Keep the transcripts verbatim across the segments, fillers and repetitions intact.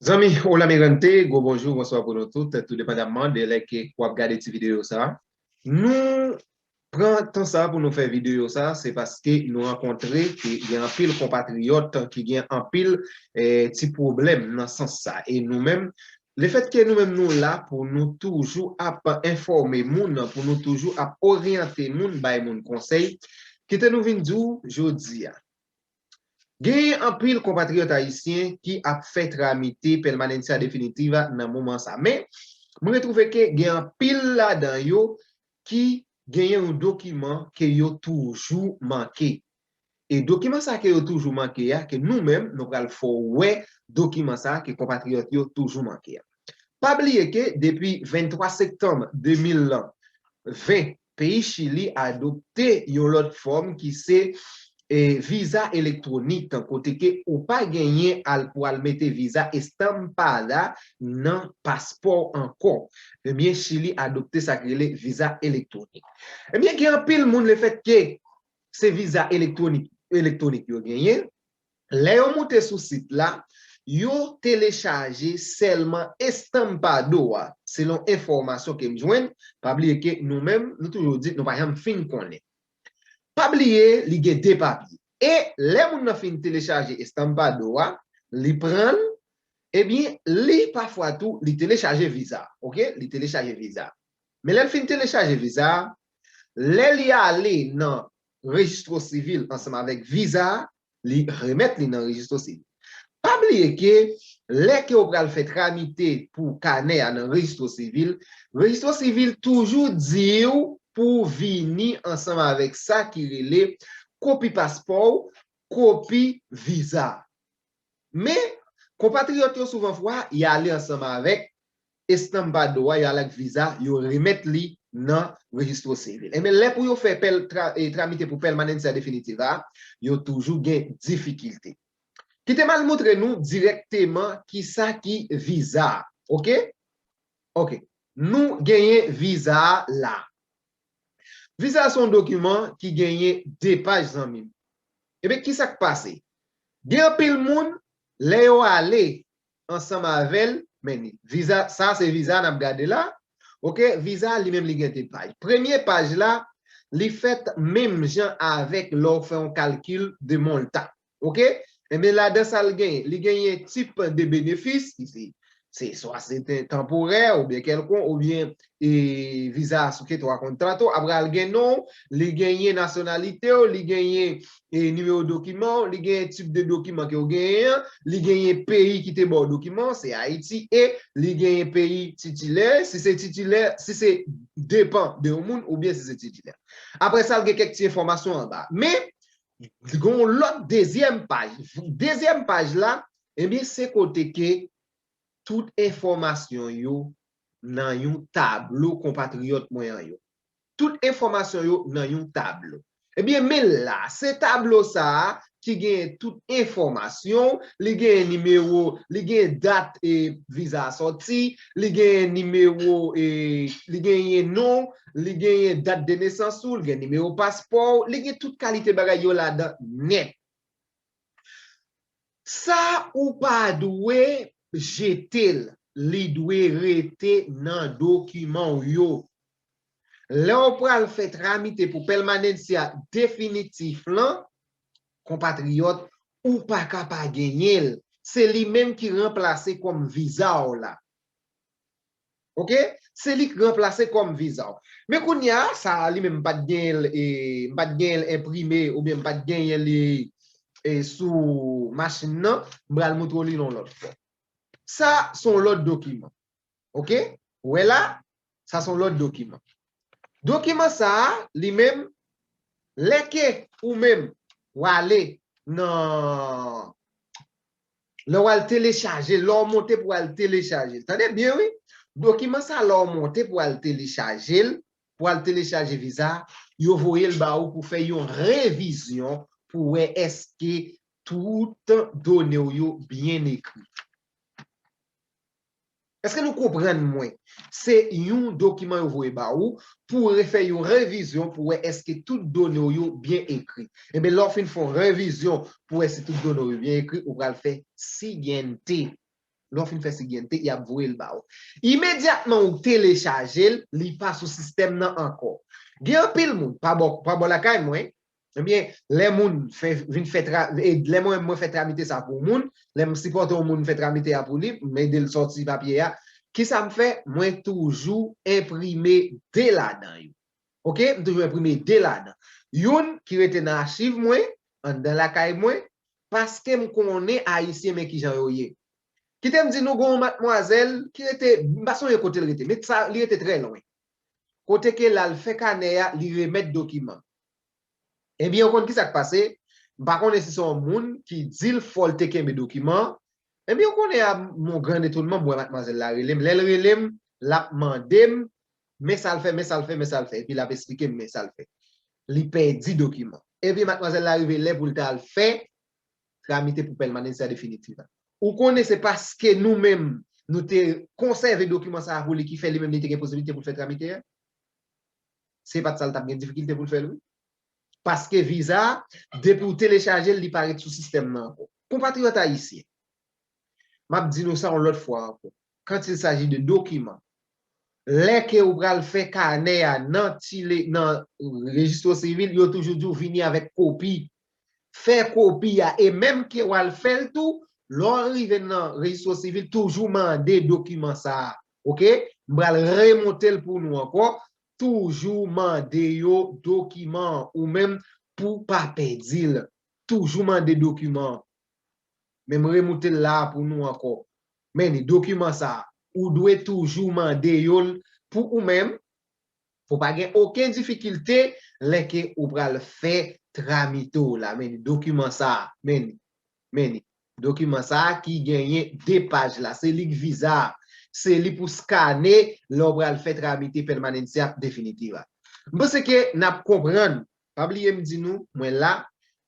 Zanmi, hola mi gente, gwo bonjou, bonswa pou nou tout, tou depandamman de lè ke w ap gade ti videyo sa. Nou pran tan sa pou nou fè videyo sa, se paske nou rankontre ke gen anpil konpatriyòt ki gen anpil eh, ti pwoblèm nan sans sa. E nou menm, lefètke nou menm nou la pou nou toujou ap enfòme moun, pou nou toujou ap oryante moun, bay moun konsèy, kite nou vin di w jodi a. Genyen anpil konpatriyòt ayisyen ki ap fè tramite pèlmanencia definitiva nan moman sa. Men, mwen retwouve ke gen anpil ladan yo ki genyen yon dokiman ke yo toujou manke. E dokiman sa ke yo toujou manke a, ke nou menm, nou pral fè w wè dokiman sa ke konpatriyòt yo toujou manke a. Pa bliye ke depi venntwa septanm de mil ven, peyi Chili adopte yon lòt fòm ki se e, viza elektwonik, kote ke ou pa genyen al pou al mete viza estampada nan paspò ankò. Ebyen, Chili adopte sa k rele viza elektwonik. Ebyen, gen anpil moun lefètke se viza elektwonik, elektwonik yo genyen, lè yo moute sou sit la, yo telechaje sèlman estampado a, selon enfòmasyon ke m jwenn. Pa bliye ke nou menm, nou toujou di, nou pa janm fin konnen. Pa bliye, li gen de papye. E lè moun nan fin telechaje estampado a, li pran l, ebyen, li pafwa tou, li telechaje viza. Oke? Li telechaje viza. Men lè l fin telechaje viza, lè li ale nan rejistro sivil ansanm avèk viza, li remèt li nan rejistro sivil. Pa bliye ke lè ke w pral fè tramite pou kanè a nan rejistro sivil, rejistro sivil toujou di w pou w vini ansanm avèk sa ki rele kopi paspò w, kopi viza. Men, konpatriyòt yo souvan fwa, y ale ansanm avèk estampado a, y al ak viza, yo remèt li nan rejistro sivil. Ebyen, lè pou yo fè pèl, tra, e, tramite pou pèlmanencia definitiva, yo toujou gen difikilte. Kite m al montre nou dirèkteman kisa ki viza a. Oke? Oke. Nou genyen viza a la. Viza a se yon dokiman ki genyen de paj, zanmi m. Ebyen, kisa k pase? Gen anpil moun, lè yo ale ansanm avè l, men ni viza, sa se viza n ap gade la. Oke, viza li menm li gen de paj. Premye paj la, li fèt menm jan avèk lè w fè yon kalkil de monta. Oke? Ebyen, ladan sa l genyen, li genyen tip de benefis, ki se, se swa se te-, tanporè, oubyen kèlkonk, oubyen e, viza a su que tú a contrato, apre l gen non w, li genyen nasyonalite w, li genyen e, nimewo dokiman w, li genyen tip de dokiman ke w genyen an, li genyen peyi ki te ba w dokiman an, se Ayiti, e li genyen peyi titilè, si se titilè, si se depan de yon moun, oubyen si se titilè. Apre sa, l gen kèk ti enfòmasyon anba. Men, gen yon lòt dezyèm paj. Dezyèm paj la, ebyen, se kote ke tout enfòmasyon yo nan yon tablo, konpatriyòt mwen an yo. Tout enfòmasyon yo nan yon tablo. Ebyen, men la, se tablo sa a ki genyen tout enfòmasyon, li genyen nimewo, li genyen dat e viza a sòti, li genyen nimewo e li genyen non, li genyen dat de nesans ou, li gen nimewo paspò w, li gen tout kalite bagay yo ladan nèt. Sa ou pa dwe jete l, li dwe rete nan dokiman w yo. Lè w pral fè tramite pou pèlmanencia definitif lan, konpatriyòt, ou pa ka pa genyen l. Se li menm ki ranplase kòm viza w la. Oke? Se li k ranplase kòm viza w. Men kounye a, sa a li menm m pa t genyen l, e, m pa t genyen l enprime oubyen m pa t genyen li e, sou machin nan, m pral montre w li yon lòt fwa. Sa, se yon lòt dokiman. Oke? Ou wè la, sa se yon lòt dokiman. Dokiman sa a, li menm, lè ke ou menm, w ale nan, lè w al telechaje l, lè w monte pou w al telechaje l. Tande byen, wi. Dokiman sa a, lè w monte pou w al telechaje l, pou w al telechaje viza, yo voye l ba ou pou fè yon revizyon pou wè èske tout done w yo byen ekri. Èske nou konprann mwen? Se yon dokiman yo voye ba ou pou refè yon revizyon pou wè èske tout done w yo byen ekri. Ebyen, lè w fin fè yon revizyon pou wè si tout done w yo byen ekri, ou pral fè siguiente. Lè w fin fè siguiente, y ap voye l ba ou. Imedyatman ou telechaje l, li pa sou sistèm nan ankò. Gen anpil moun, pa bò, pa bò lakay mwen, ebyen, lè moun fè, vin fè tra, e, lè mwen, mwen fè tramite sa pou yon moun, lè m sipòte yon moun fè tramite a pou li, m ede l sòti papye a, kisa m fè? Mwen toujou enprime de ladan yo. Oke? M toujou enprime de ladan. Youn ki rete nan achiv mwen, anndan lakay mwen, paske m konnen Ayisyen men kijan yo ye. Kite m di nou gen yon matmwazèl ki rete, m pa sonje kote l rete, men sa, li rete trè lwen. Kote ke l al fè kanè a, li remèt dokiman. Ebyen, ou konn ki sa k pase? M pa konnen si se yon moun ki di l fò l te kenbe dokiman. Ebyen, ou konnen a mon grand etounman, m wè matmwazèl la rele m. Lè l rele m, l ap mande m, men sa l fè, men sa l fè, men sa l fè. Epi l ap esplike m men sa l fè. Li pèdi dokiman. Epi matmwazèl la rive lè pou l ta al fè tramite pou pèmanencia definitiva. Ou konnen se paske nou menm, nou te konsève dokiman sa a pou li ki fè li menm li te gen posibilite pou l fè tramite a? Se pa t sa l t ap gen difikilte pou l fè l, wi. Paske viza, depi w telechaje l, li pa ret sou sistèm nan ankò. Konpatriyòt ayisyen, m ap di nou sa yon lòt fwa ankò. Quand il s'agit de dokiman, lè ke ou pral fè kanè a nan Chile, nan rejistro sivil, yo toujou di w vini avèk kopi. Fè kopi a, e menm ke w al fè l tou, lè w rive nan rejistro sivil, toujou mande dokiman sa a. Oke? M pral remonte l pou nou ankò. Toujou mande yo dokiman an ou menm pou pa pèdi l. Toujou mande dokiman an. Men m remoute l la a pou nou ankò. Men ni dokiman sa a, ou dwe toujou mande yo l pou ou menm, pou pa gen okenn difikilte lè ke ou pral fè tramite w la. Men ni dokiman sa a, men ni, men ni. Dokiman sa a ki genyen de paj la, se li k viza a, se li pou skane lè w pral fè tramite pèmanencia definitiva. M panse ke n ap konprann. Pa bliye m di nou, mwen la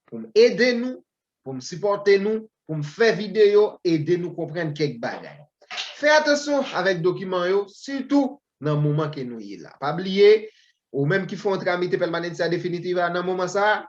pou m ede nou, pou m sipòte nou, pou m fè videyo, ede nou konprann kèk bagay. Fè atansyon avèk dokiman yo, sitou nan moman ke nou ye la. Pa bliye, ou menm ki fè yon tramite pèmanencia definitiva nan moman sa a,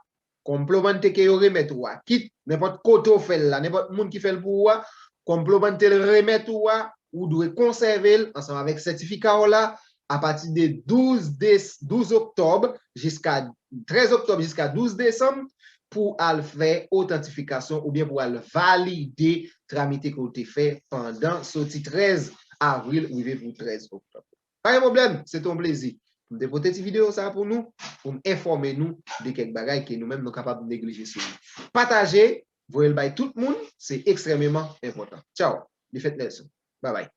konplemante ke yo remèt ou a, kit nenpòt kote w fè l la, nenpòt moun ki fè l pou ou a, konplemante l remèt ou a, ou dwe konsève l ansanm avèk sètifika w la apati de douz de, douz oktòb jiska, trèz oktòb jiska douz desanm pou al fè otantifikasyon oubyen pou al valide tramite ke w te fè pandan soti trèz avril rive pou trèz oktòb. Pa gen pwoblèm, se te yon plezi pou m te pote ti videyo sa a pou nou, pou m enfòme nou de kèk bagay ke nou menm nou kapab neglije sou li. Pataje, voye l bay tout moun, se ekstrèmeman enpòtan. Tchaw, Defèt Nelson. Babay.